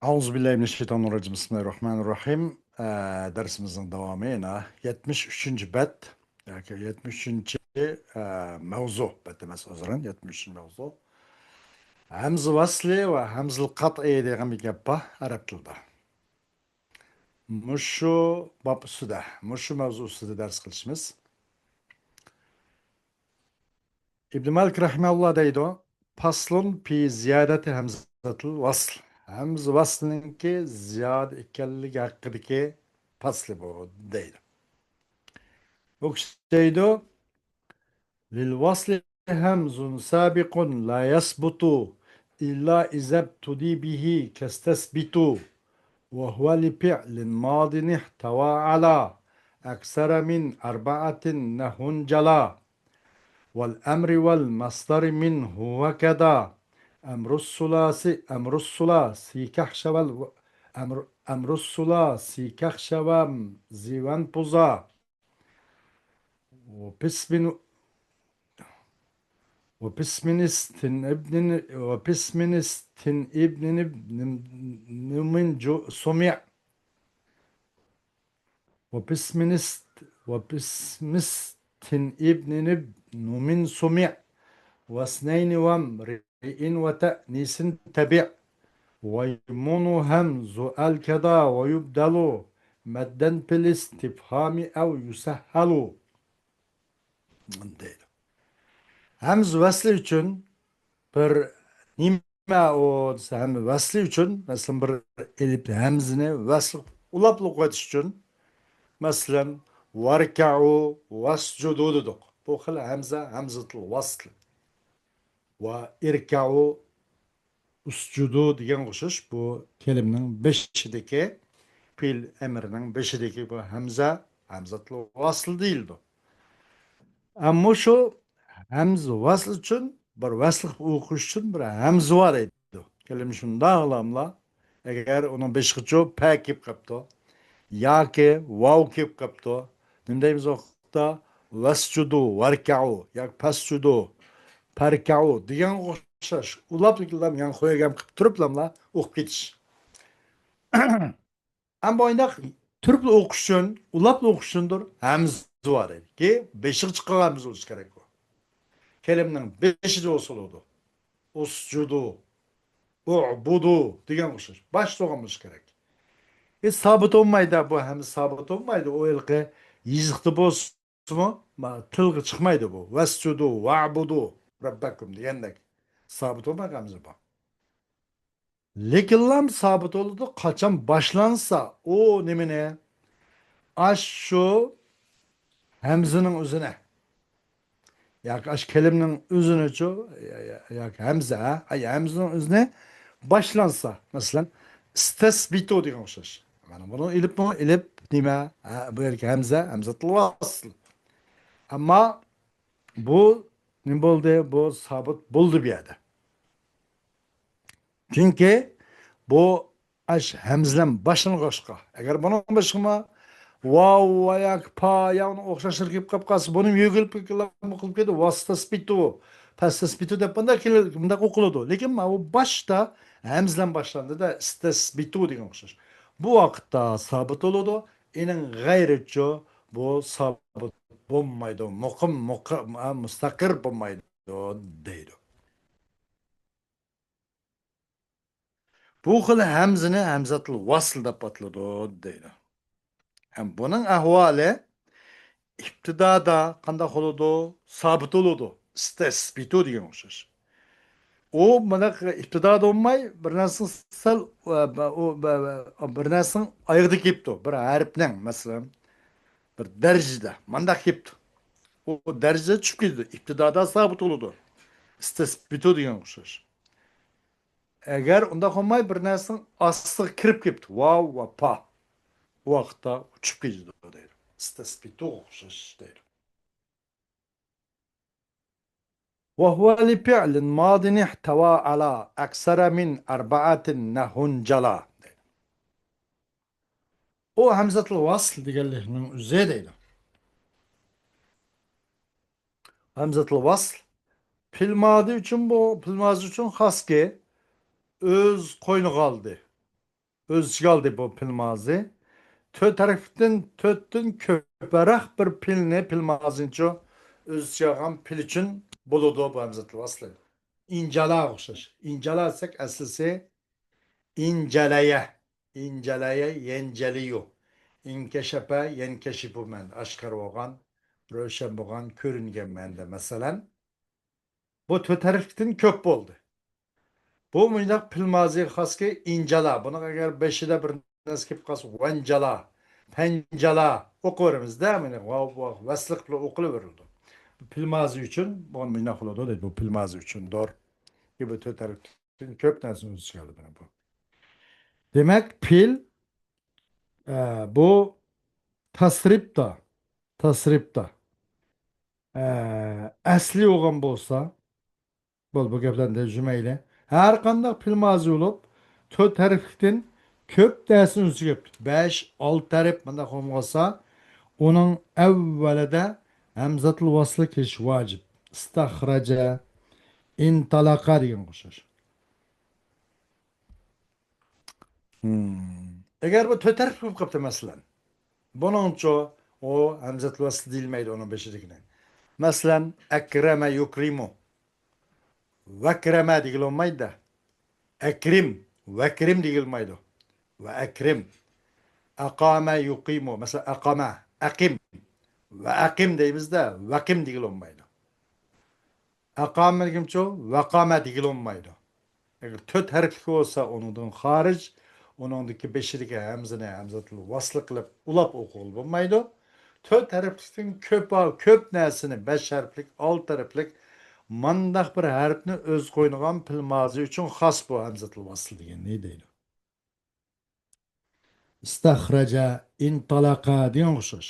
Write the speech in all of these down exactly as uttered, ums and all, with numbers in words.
ئەئۇزۇ بىللاھى مىنەششەيتانىررەجىم. بىسمىللاھىررەھمانىررەھىم. ئە، دەرسىمىزنىڭ داۋامى يەنە يەتمىش ئۈچىنچى بەت ياكى يەتمىش ئۈچىنچى، ئە، مەۋزۇ. بەت ئەمەس، ئۆزرەن، يەتمىش ئۈچىنچى مەۋزۇ. ھەمزە ۋەسلى ۋە ھەمزىل قەتئى دېگەن بىر گەپ بار ئەرەب تىلىدا. مۇشۇ باب ئۈستىدە، مۇشۇ مەۋزۇ ئۈستىدە دەرس قىلىشىمىز. ئىبن مالىك رەھىمەھۇللا دەيدۇ، پاسلۇن پى زىيادەتى ھەمزەتىل ۋەسل. ھەمزە ۋەسلنىڭكى زىيادە ئىكەنلىكى ھەققىدىكى پاسلى بۇ، دەيدۇ. بۇ كىشى دەيدۇ، لىل ۋەسلى ھەمزۇن سابىقۇن لا يەسبۇتۇ ئىللا ئىزەب تۇدى بىھى كەستەسبىتۇ. وهو لفعل ماض احتوى على أكثر من أربعة نحو جلا. والأمر والمصدر منه وكذا. أمر الثلاثي، أمر الثلاثي كخشوى، أمر، أمر الثلاثي كخشوى زوان بوزا. وبسم، وبسم است ابن، وبسم است ابن ابن من جو سمع. وبسم است، وبسم است ابن ابن من سمع. واثنين وامرئ وتأنيث تبع. ويمن همز الكذا ويبدل مدا في الاستفهام أو يسهل. دەيدۇ. ھەمزە ۋەسلى ئۈچۈن بىر نېمە ئۇ دېسە، ھەمزە ۋەسلى ئۈچۈن، مەسىلەن، بىر ئېلىپ ھەمزىنى ۋەسلى ئۇلاپلا ئوقۇۋېتىش ئۈچۈن، مەسىلەن، ۋەركەئۇ، ۋەسجۇدۇ دېدۇق. بۇ خىل ھەمزە ھەمزىتۇل ۋەسل. ۋە ئىركەئۇ، ئۇسجۇدۇ دېگەنگە ئوخشاش بۇ كەلىمىنىڭ بېشىدىكى، پېئىل ئەمرىنىڭ بېشىدىكى بۇ ھەمزە، ھەمزەتۇل ۋەسل دېيىلىدۇ. ئەمما شۇ ھەمزە ۋەسل ئۈچۈن، بىر ۋەسل قىلىپ ئوقۇش ئۈچۈن بىر ھەمزە بار دەيدۇ. كەلىم شۇنداقلاملا، ئەگەر ئۇنىڭ بېشىغىچۇ پە كېلىپ قاپتۇ ياكى ۋاۋ كېلىپ قاپتۇ، نېمە دەيمىز ئۇ ۋاقىتتا؟ ۋەسجۇدۇ، ۋەركەئۇ ياكى پەسجۇدۇ، پەركەئۇ دېگەنگە ئوخشاش ئۇلاپلا يەنە قويغان قىلىپ تۇرۇپلاملا ئوقۇپ كېتىش. ئەمما بۇنداق تۇرۇپلا ئوقۇش ئۈچۈن، ئۇلاپلا ئوقۇش ئۈچۈندۇر ھەمزە بار دەيدىكى، بېشىغا چىققان ھەمزە بولۇشى كېرەك بۇ. كەلىمنىڭ بېشىدا بولسا بولىدۇ. ئۇسجۇدۇ، ئۇبۇدۇ دېگەنگە ئوخشاش. باشتا بولغان بولۇشى كېرەك. ئى، سابىت بولمايدۇ بۇ، ھەمزە سابىت بولمايدۇ. ئۇ ھېلىقى يېزىقتا بولسىمۇ، ما-، تىلغا چىقمايدۇ بۇ. ۋەسجۇدۇ، ۋەئبۇدۇ رەببەكۇم دېگەندەك. سابىت بولمايدۇ ھەمزە بۇ. لېكىنلام سابىت بولىدۇ، قاچان باشلانسا، ئۇ نېمىنى؟ ئاشۇ ھەمزىنىڭ ئۆزىنى. ياكى ئاشۇ كەلىمىنىڭ ئۆزىنىچۇ؟ يا-، يا-، ياكى ھەمزە، ھە؟ ئاي، ھەمزىنىڭ ئۆزىنى باشلانسا، مەسىلەن، ئىستەسبىتۇ دېگەن ئوخشاش. مانا بۇنىڭ ئېلىپمۇ، ئېلىپ نېمە؟ ھە، بۇ يەردىكى ھەمزە، ھەمزەتۇل ۋەسل. ئەمما بۇ نېمە بولدى؟ بۇ سابىت بولدى بۇ يەردە. چۈنكى بۇ ئاش ھەمزە بىلەن باشلانغاچقا، ئەگەر بۇنىڭ بېشىغىمۇ ۋاۋ ۋە ياكى پا يا ئۇنىڭ ئوخشاشلىرى كېلىپ قاپ قالسا، بۇنىمۇ يۆگىلىپ قىلىپ قىلىدۇ. ۋەستەسبىتۇ، پەستەسبىتۇ دەپ بۇنداق كېلە-، بۇنداق ئوقۇلىدۇ. لېكىن مانا بۇ باشتا ھەمزە بىلەن باشلاندى-دە، ئىستەسبىتۇ دېگەن ئوخشاش. بۇ ۋاقىتتا سابىت بولىدۇ. ئېنىڭ غەيرىچۇ، بۇ سابىت بولمايدۇ. مۇقىم، مۇقىم، مۇستەقىر بولمايدۇ دەيدۇ. بۇ خىل ھەمزىنى ھەمزەتۇل ۋەسل دەپ ئاتىلىدۇ دەيدۇ. ھەم بۇنىڭ ئەھۋالى ئىپتىدادا قانداق بولىدۇ؟ سابىت بولىدۇ. ئىستەسبىتۇ دېگەن ئوخشاش. ئۇ مانا ئىپتىدادا بولماي، بىر نەرسىنىڭ سەل، ئۇ، بىر نەرسىنىڭ ئايىغىدا كېلىپتۇ. بىر ھەرپنىڭ، مەسىلەن، بىر دەرىجىدە مانداق كېلىپتۇ. ئۇ دەرىجىدە چۈشۈپ كېتىدۇ. ئىپتىدادا سابىت بولىدۇ. ئىستەسبىتۇ دېگەن ئوخشاش. ئەگەر ئۇنداق بولماي، بىر نەرسىنىڭ ئاستىغا كىرىپ كېتىپتۇ، ۋاۋ ۋە پا، ئۇ ۋاقىتتا چۈشۈپ كېتىدۇ دەيدۇ. ئىستەسبىتۇغا ئوخشاش دەيدۇ. وهو لفعل ماض احتوى على أكثر من أربعة نحو جلا. ئۇ ھەمزەتۇل ۋەسل دېگەنلىكنىڭ ئۆزى دەيدۇ. ھەمزەتۇل ۋەسل پېئىل ماضى ئۈچۈن بۇ، پېئىل ماضى ئۈچۈن خاسكى ئۆز قوينىغا ئالدى. ئۆز ئىچىگە ئالدى بۇ پىلمازى. تۆت ھەرپلىكتىن تۆتتىن كۆپرەك بىر پىلنى، پىلمازىنىچۇ، ئۆز ئىچىگە ئالغان پىل ئۈچۈن بولىدۇ بۇ ھەمزەتۇل ۋەسلى. ئىنجالاغا ئوخشاش. ئىنجالا دېسەك ئەسلىسى ئىنجەلەيە. ئىنجەلەيە يەنجەلىيۇ. ئىنكەشەپە يەنكەشىپۇ مەن. ئاشكارا بولغان، روشەن بولغان، كۆرۈنگەن مەنىدە. مەسىلەن، بۇ تۆت ھەرپلىكتىن كۆپ بولدى. بۇ مۇنداق پىلمازىغا خاسكى ئىنجالا. بۇنىڭ ئەگەر بېشىدا بىر نەرسە كېلىپ قالسا، ۋەنجالا، پەنجالا ئوقۇۋېرىمىز-دە، مانا ۋاۋ، ۋاۋ، ۋەسلى قىلىپ ئوقۇلۇۋېرىلىدۇ. پىلمازى ئۈچۈن بۇ مۇنداق بولىدۇ دەيدۇ، بۇ پىلمازى ئۈچۈندۇر. بۇ تۆت ھەرپلىكتىن كۆپ نەرسىنى ئۆز ئىچىگە ئالىدۇ بۇ. دېمەك، پىل، ئە، بۇ تەسرىپتا، تەسرىپتا، ئە، ئەسلى بولغان بولسا، بولدى، بۇ گەپلەرنى تەرجىمە ئەيلە. ھەر قانداق پىلمازى بولۇپ، تۆت ھەرپلىكتىن كۆپ نەرسىنى ئۆز ئىچىگە ئېلىپ، بەش، ئالتە ھەرپ مۇنداق بولمىغانسا، ئۇنىڭ ئەۋۋەلىدە ھەمزەتۇل ۋەسلى كېلىشى ۋاجىپ. ئىستەخرەجە، ئىنتەلەقە دېگەنگە ئوخشاش. ئەگەر بۇ تۆت ھەرپ بولۇپ قاپتۇ، مەسىلەن، بۇنىڭچۇ ئۇ ھەمزەتۇل ۋەسلى دېيىلمەيدۇ ئۇنىڭ بېشىدىكىنى. مەسىلەن، ئەكرەمە يۇكرىمۇ. ۋەكرەمە دېگىلى بولمايدۇ-دە. ئەكرىم، ۋەكرىم دېگىلى بولمايدۇ. ۋەئەكرىم. ئەقامە يۇقىمۇ. مەسىلەن، ئەقامە، ئەقىم. ۋەئەقىم دەيمىز-دە، ۋەقىم دېگىلى بولمايدۇ. ئەقامە دېگىنىچۇ، ۋەقامە دېگىلى بولمايدۇ. ئەگەر تۆت ھەرپلىك بولسا، ئۇنىڭدىن خارىج، ئۇنىڭدىكى بېشىدىكى ھەمزىنى ھەمزەتۇل ۋەسلى قىلىپ ئۇلاپ ئوقۇغىلى بولمايدۇ. تۆت ھەرپلىكتىن كۆپ، كۆپ نەرسىنى، بەش ھەرپلىك، ئالتە ھەرپلىك، مانداق بىر ھەرپنى ئۆز قوينىغان پىلمازى ئۈچۈن خاس بۇ ھەمزەتۇل ۋەسلى دېگەننى دەيدۇ. ئىستەخرەجە، ئىنتالەقە دېگەنگە ئوخشاش.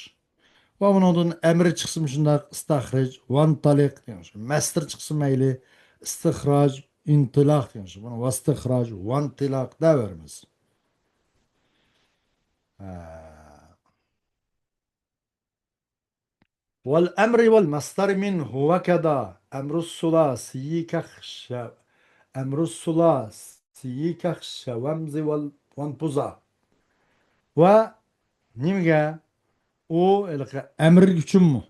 ۋە ئۇنىڭدىن ئەمرى چىقسىمۇ شۇنداق، ئىستەخرىج، ۋانتالىق دېگەن ئوخشاش. مەستىرى چىقسا مەيلى، ئىستىخراج، ئىنتىلاق دېگەن ئوخشاش. بۇنى ۋاستىخراج، ۋانتىلاق دەۋېرىمىز. ھە. والأمر والمصدر منه وكذا أمر الثلاثي كخش-، أمر الثلاثي كخشومز وال-، وانفذا. ۋە نېمىگە؟ ئۇ ھېلىقى ئەمىر ئۈچۈنمۇ؟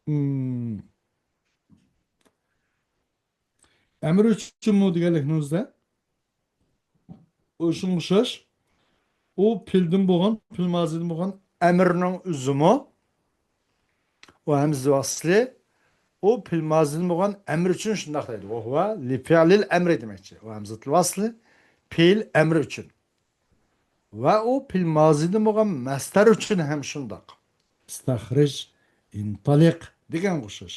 مم. ئەمىر ئۈچۈنمۇ دېگەنلىكنىڭ ئۆزىدە ئۇ شۇنىڭغا ئوخشاش. ئۇ پېئىلدىن بولغان، پېئىل مازىدىن بولغان ئەمىرنىڭ ئۆزىمۇ، ئۇ ھەمزە ۋاسلى، ئۇ پېئىل مازىدىن بولغان ئەمىر ئۈچۈن شۇنداق دەيدۇ. وهو لفعل الأمر دېمەكچى. ئۇ ھەمزەتۇل ۋاسلى پېئىل ئەمىر ئۈچۈن. ۋە ئۇ پېئىل مازىدىن بولغان مەستەر ئۈچۈن ھەم شۇنداق. ئىستەخرىج، ئىنتالىق دېگەنگە ئوخشاش.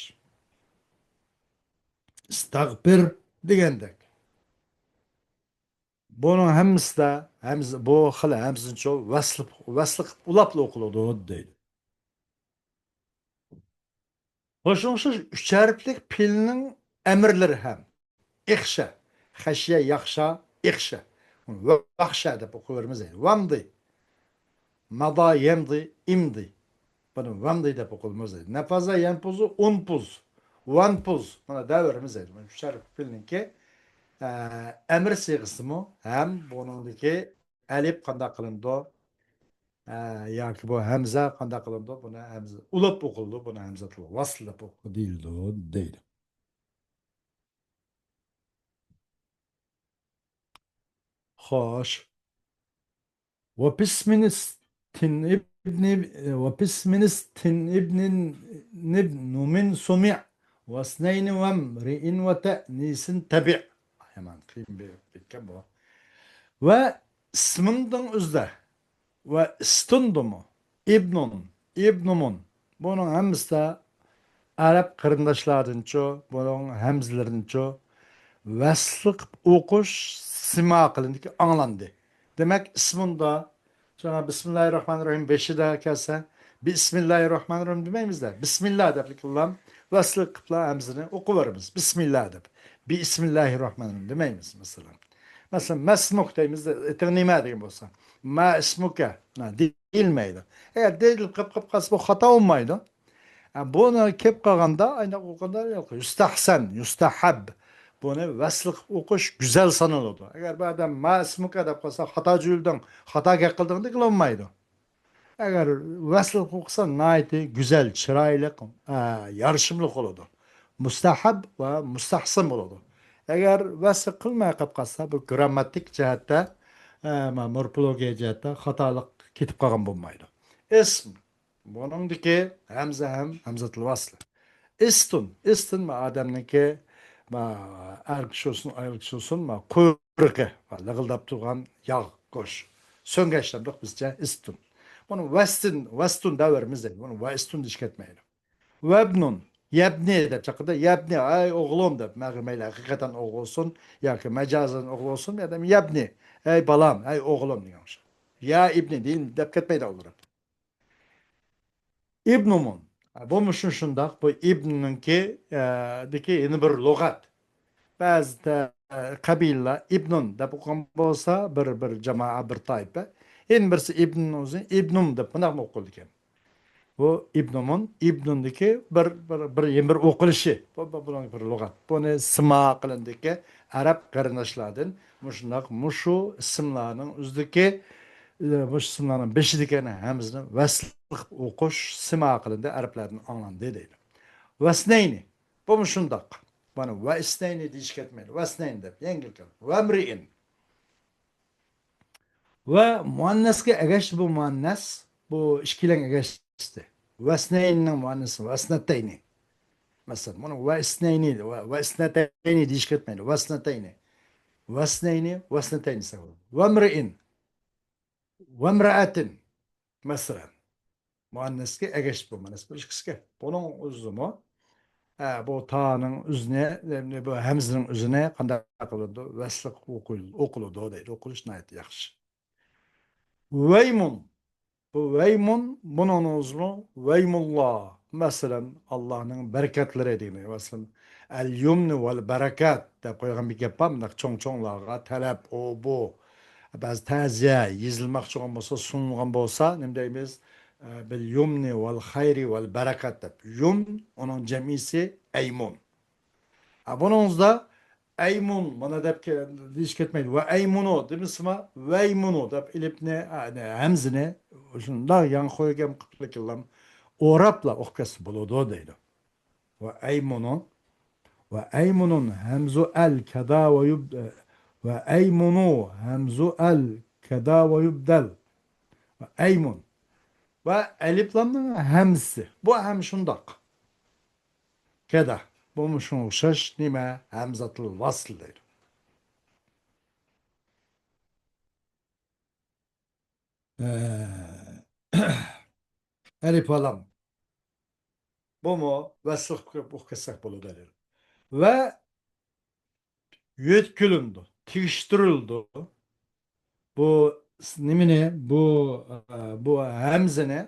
ئىستەغپىر دېگەندەك. بۇنىڭ ھەممىسىدە ھەمزە، بۇ خىل ھەمزىنىچۇ ۋەسلى، ۋەسلى قىلىپ ئۇلاپلا ئوقۇلىدۇ دەيدۇ. بۇ شۇنىڭغا ئوخشاش ئۈچ ھەرپلىك پېئىلنىڭ ئەمىرلىرى ھەم. ئىخشە، خەشيە، ياخشا، ئىخشە. ۋاخشە دەپ ئوقۇۋېرىمىز دەيدۇ. ۋامدى، مادا، يەمدى، ئىمدى. بۇنى ۋامدى دەپ ئوقۇلماس دەيدۇ. نەپازا، يەنپۇزۇ، ئۇنپۇز، ۋانپۇز. مانا دەۋېرىمىز دەيدۇ. مانا ئۈچ ھەرپ پېئىلنىڭكى، ئە، ئەمىر سىيغىسىمۇ ھەم بۇنىڭدىكى ئەلىپ قانداق قىلىنىدۇ؟ ئە، ياكى بۇ ھەمزە قانداق قىلىنىدۇ؟ بۇنى ھەمزە ئۇلاپ ئوقۇلىدۇ. بۇنى ھەمزەتۇل ۋاسل دەپ ئوقۇ-، دېيىلىدۇ، دەيدۇ. خوش. وباسم است ابن، وباسم است ابن ابن من سمع واثنين وامرئ وتأنيث تبع. يامان قىيىن بولۇپ كەتكەن بۇ. ۋە ئىسمىنىڭ ئۆزىدە ۋە ئىستۇندىمۇ، ئىبنۇن، ئىبنۇمۇن. بۇنىڭ ھەممىسىدە ئەرەب قېرىنداشلاردىنچۇ، بۇنىڭ ھەمزىلىرىنىچۇ ۋەسلى قىلىپ ئوقۇش سىما قىلىندىكى ئاڭلاندى. دېمەك، ئىسمۇندا، شۇڭا بىسمىللاھىررەھمانىررەھىم بېشىدا كەلسە، بىسمىللاھىررەھمانىررەھىم دېمەيمىزدە، بىسمىللا دەپلا ۋەسلى قىلىپلا ھەمزىنى ئوقۇۋېرىمىز. بىسمىللا دەپ. بىسمىللاھىررەھمانىررەھىم دېمەيمىز، مەسىلەن. مەسىلەن، مەسمۇك دەيمىز، ئېتىڭ نېمە دېگەن بولسا. ما ئىسمۇكە. نا، دېيىلمەيدۇ. ئەگەر دېيىلىپ قېلىپ، قېلىپ قالسا، بۇ خاتا بولمايدۇ. ھە، بۇنى كېلىپ قالغاندا، ئاينداق ئوقۇغاندا، يۇستەھسەن، يۇستەھەب. بۇنى ۋەسلى قىلىپ ئوقۇش گۈزەل سانىلىدۇ. ئەگەر بىر ئادەم ما ئىسمۇكە دەپ قالسا، خاتا جۈيلىدىڭ، خاتا گەپ قىلدىڭ دېگىلى بولمايدۇ. ئەگەر ۋەسلى قىلىپ ئوقۇسا، ناھايىتى گۈزەل، چىرايلىق، ئە، يارىشىملىق بولىدۇ. مۇستەھەب ۋە مۇستەھسەن بولىدۇ. ئەگەر ۋەسلى قىلماي قېلىپ قالسا، بۇ گرامماتىك جەھەتتە، ئە، مورفولوگىيە جەھەتتە خاتالىق كېتىپ قالغان بولمايدۇ. ئىسم. بۇنىڭدىكى ھەمزە ھەم ھەمزەتۇل ۋەسل. ئىستۇن. ئىستۇن ما ئادەمنىڭكى، ما ئەر كىشى بولسۇن، ئايال كىشى بولسۇن، ما قۇيرۇقى، ما لىغىلداپ تۇرغان ياغ، گۆش. سۆڭگەچ دەمدۇق بىزچە ئىستۇن. بۇنى ۋەستىن، ۋەستۇن دەۋېرىمىز دەيدۇ. بۇنى ۋە ئىستۇن دېيىش كەتمەيدۇ. ۋەبنۇن، يەبنى دەپ چاقىرىدۇ. يەبنى، ئەي ئوغلۇم دەپ، مەغ-، مەيلى ھەقىقەتەن ئوغۇل بولسۇن ياكى مەجازەن ئوغۇل بولسۇن، يا يەبنى، ئەي بالام، ئەي ئوغلۇم دېگەن ئوخشاش. يا ئىبنى دېيىن دەپ كەتمەيدۇ ئۇلار. ئىبنۇمۇن. بۇمۇ شۇ شۇنداق. بۇ ئىبننىڭكى، ئە، دىكى يەنە بىر لۇغەت. بەزى تە-، قەبىلىلەر ئىبنۇن دەپ ئوقۇغان بولسا، بىر، بىر جامائە، بىر تائىپە. يەنە بىرسى ئىبنۇن، ئىبنۇم دەپ بۇنداقمۇ ئوقۇلىدىكەن. بۇ ئىبنۇمۇن، ئىبنۇندىكى بىر، بىر، بىر، يەنە بىر ئوقۇلۇشى. بۇ، بۇ، بۇنىڭ بىر لۇغەت. بۇنى سىما قىلىندىكى ئەرەب قېرىنداشلاردىن مۇشۇنداق، مۇشۇ ئىسىملارنىڭ ئۆزىدىكى، ئە، مۇشۇ ئىسىملارنىڭ بېشىدىكى ھەمزىنى ۋەسل قىلىپ ئوقۇش سىما قىلىندى، ئەرەبلەردىن ئاڭلاندى دەيدۇ. ۋەسنەينى. بۇمۇ شۇنداق. مانا، ۋە ئىسنەينى دېيىش كەتمەيدۇ. ۋەسنەين دەپ يەڭگىل كەلدى. ۋەمرىئىن. ۋە مۇئەننەسكە ئەگەشتى بۇ مۇئەننەس. بۇ ئىككىلەن ئەگەشتى. ۋەسنەينىنىڭ مۇئەننەسى ۋەسنەتەينى. مەسىلەن، بۇنى ۋە ئىسنەينى، ۋە، ۋە ئىسنەتەينى دېيىش كەتمەيدۇ. ۋەسنەتەينى. ۋەسنەينى، ۋەسنەتەينى دېسەك بولىدۇ. ۋەمرىئىن. ۋەمرەئەتىن. مەسىلەن، مۇئەننەسكە ئەگەشتى بۇ مۇئەننەس بىر ئىككىسىگە. بۇنىڭ ئۆزىمۇ، ھە، بۇ تانىڭ ئۆزىنى، بۇ ھەمزىنىڭ ئۆزىنى قانداق قىلىدۇ؟ ۋەسلى ئوقۇل-، ئوقۇلىدۇ دەيدۇ. ئوقۇلۇش ناھايىتى ياخشى. ۋەيمۇن. بۇ ۋەيمۇن، بۇنىڭ ئۆزىمۇ ۋەيمۇللا. مەسىلەن، ئاللانىڭ بەرىكەتلىرى دېگىنى. مەسىلەن، ئەل يۇمنى ۋەل بەرەكەت دەپ قويغان بىر گەپ بار. مۇنداق چوڭ-چوڭلارغا تەلەپ، ئۇ، بۇ. بەزى تەزىيە يېزىلماقچى بولغان بولسا، سۇنۇلغان بولسا، نېمە دەيمىز؟ ئە، بىل يۇمنى ۋەل خەيرى ۋەل بەرەكەت دەپ. يۇمن، ئۇنىڭ جەمئىيسى ئەيمۇن. ئە، بۇنىڭىزدا ئەيمۇن، مانا دەپ كە-، دېيىش كەتمەيدۇ. ۋە ئەيمۇنۇ دېمىسىما، ۋەيمۇنۇ دەپ ئېلىپنى، ئە، ھەمزىنى شۇنداق ياڭ قويغان قىلىپ ئوراپلا ئوقۇپ كەتسە بولىدۇ دەيدۇ. ۋە ئەيمۇنۇ. ۋە ئەيمۇنۇن ھەمزۇ ئەل كەدا ۋە يۇب-، ۋە ئەيمۇنۇ ھەمزۇ ئەل كەدا ۋە يۇبدەل. ۋە ئەيمۇن. ۋە ئەلىپلامنىڭ ھەمزىسى. بۇ ھەم شۇنداق. كەدا. بۇمۇ شۇنىڭغا ئوخشاش نېمە؟ ھەمزاتۇل ۋەسل دەيدۇ. ئە، ئەلىپالام. بۇمۇ ۋەسل قىلىپ ئوقۇپ كەتسەك بولىدۇ. ۋە يۆتكىلىنىدۇ، تېگىشتۈرۈلىدۇ. بۇ س-، نېمىنى، بۇ، ئە، بۇ ھەمزىنى،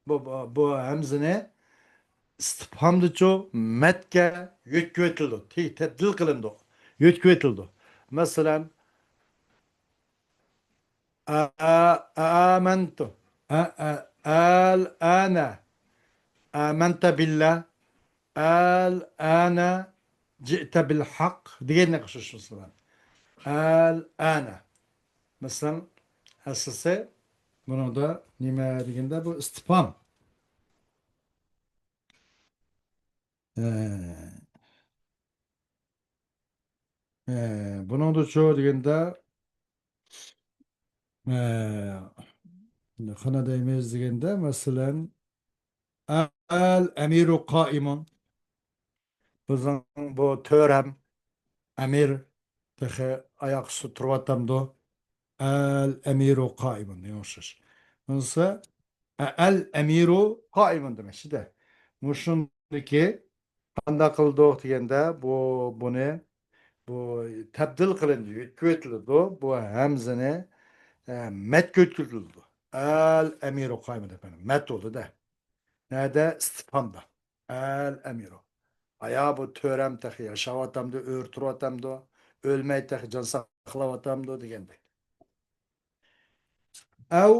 بۇ، بۇ، بۇ ھەمزىنى ئىستىپھامدىچۇ مەتكە يۆتكىۋېتىلىدۇ، تې-، تەبدىل قىلىنىدۇ، يۆتكىۋېتىلىدۇ. مەسىلەن، ئا-، ئا-، ئامەنتۇ. ئا-، ئا-، ئەل ئەنە. ئامەنتە بىللە. ئەل ئەنە جىئتە بىل ھەق دېگەننى قوشۇشىمىز بىلەن. ئەل ئەنە. مەسىلەن، ئەسلىسى بۇنىڭدا نېمە دېگەندە، بۇ ئىستىپھام. ئە، ئە، بۇنىڭدا چۇ دېگەندە، ئە، قانا دەيمىز دېگەندە، مەسىلەن، ئەل ئەمىرۇ قائىمۇن. بىزنىڭ بۇ تۆرەم، ئەمىر، تېخى ئاياق ئۈستىدە تۇرۇۋاتامدۇ؟ ئەل ئەمىرۇ قائىمۇن دېگەن ئوخشاش. بۇنىسى، ئە-، ئەل ئەمىرۇ قائىمۇن دېمەكچىدە. مۇشۇندىكى قانداق قىلدۇق دېگەندە، بۇ، بۇنى، بۇ تەبدىل قىلىندى، يۆتكىۋېتىلىدۇ. بۇ ھەمزىنى، ئە، مەتكە يۆتكىۋېتىلىدۇ. ئەل ئەمىرۇ قائىمۇن دەپ، مەت بولدى-دە. نەدە؟ ئىستىپھامدا. ئەل ئەمىرۇ. ئايا بۇ تۆرەم تېخى ياشاۋاتامدۇ، ئۆرە تۇرۇۋاتامدۇ، ئۆلمەي تېخى جان ساقلاۋاتامدۇ دېگەندەك. ئەۋ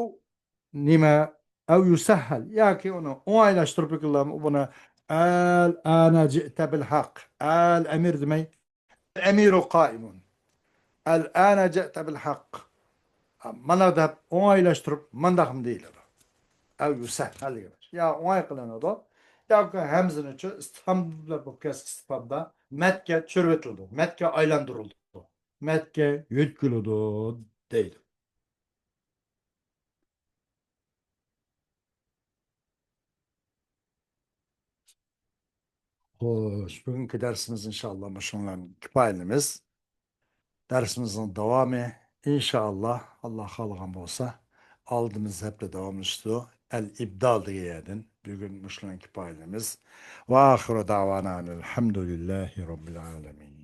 نېمە؟ ئەۋ يۇسەھھەل. ياكى ئۇنى ئوڭايلاشتۇرۇپ بۇنى ئەل ئەنە جىئتە بىل ھەق. ئەل ئەمىر دېمەي، الأمير قائم. الآن جئت بالحق. مانا دەپ ئوڭايلاشتۇرۇپ مانداقمۇ دېيىلىدۇ. ئەۋ يۇسەھھەل دېگەن. يا ئوڭاي قىلىنىدۇ، ياكى ھەمزىنىچۇ ئىستىفھام بىلەن بولۇپ كەلسە ئىستىفھامدا مەتكە چۆرۈۋېتىلىدۇ، مەتكە ئايلاندۇرۇلىدۇ، مەتكە يۆتكىلىدۇ دەيدۇ. خوش، بۈگۈنكى دەرسىمىز ئىنشاللا مۇشۇنىڭ بىلەن كۇپايىلىنىمىز. دەرسىمىزنىڭ داۋامى ئىنشاللا، ئاللا خالىغان بولسا، ئالدىمىز ھەپتە داۋاملىشىدۇ. ئەل ئىبدال دېگەن يەردىن. بۈگۈن مۇشۇنىڭ بىلەن كۇپايىلىنىمىز. وآخر دعوانا أن الحمد لله رب العالمين.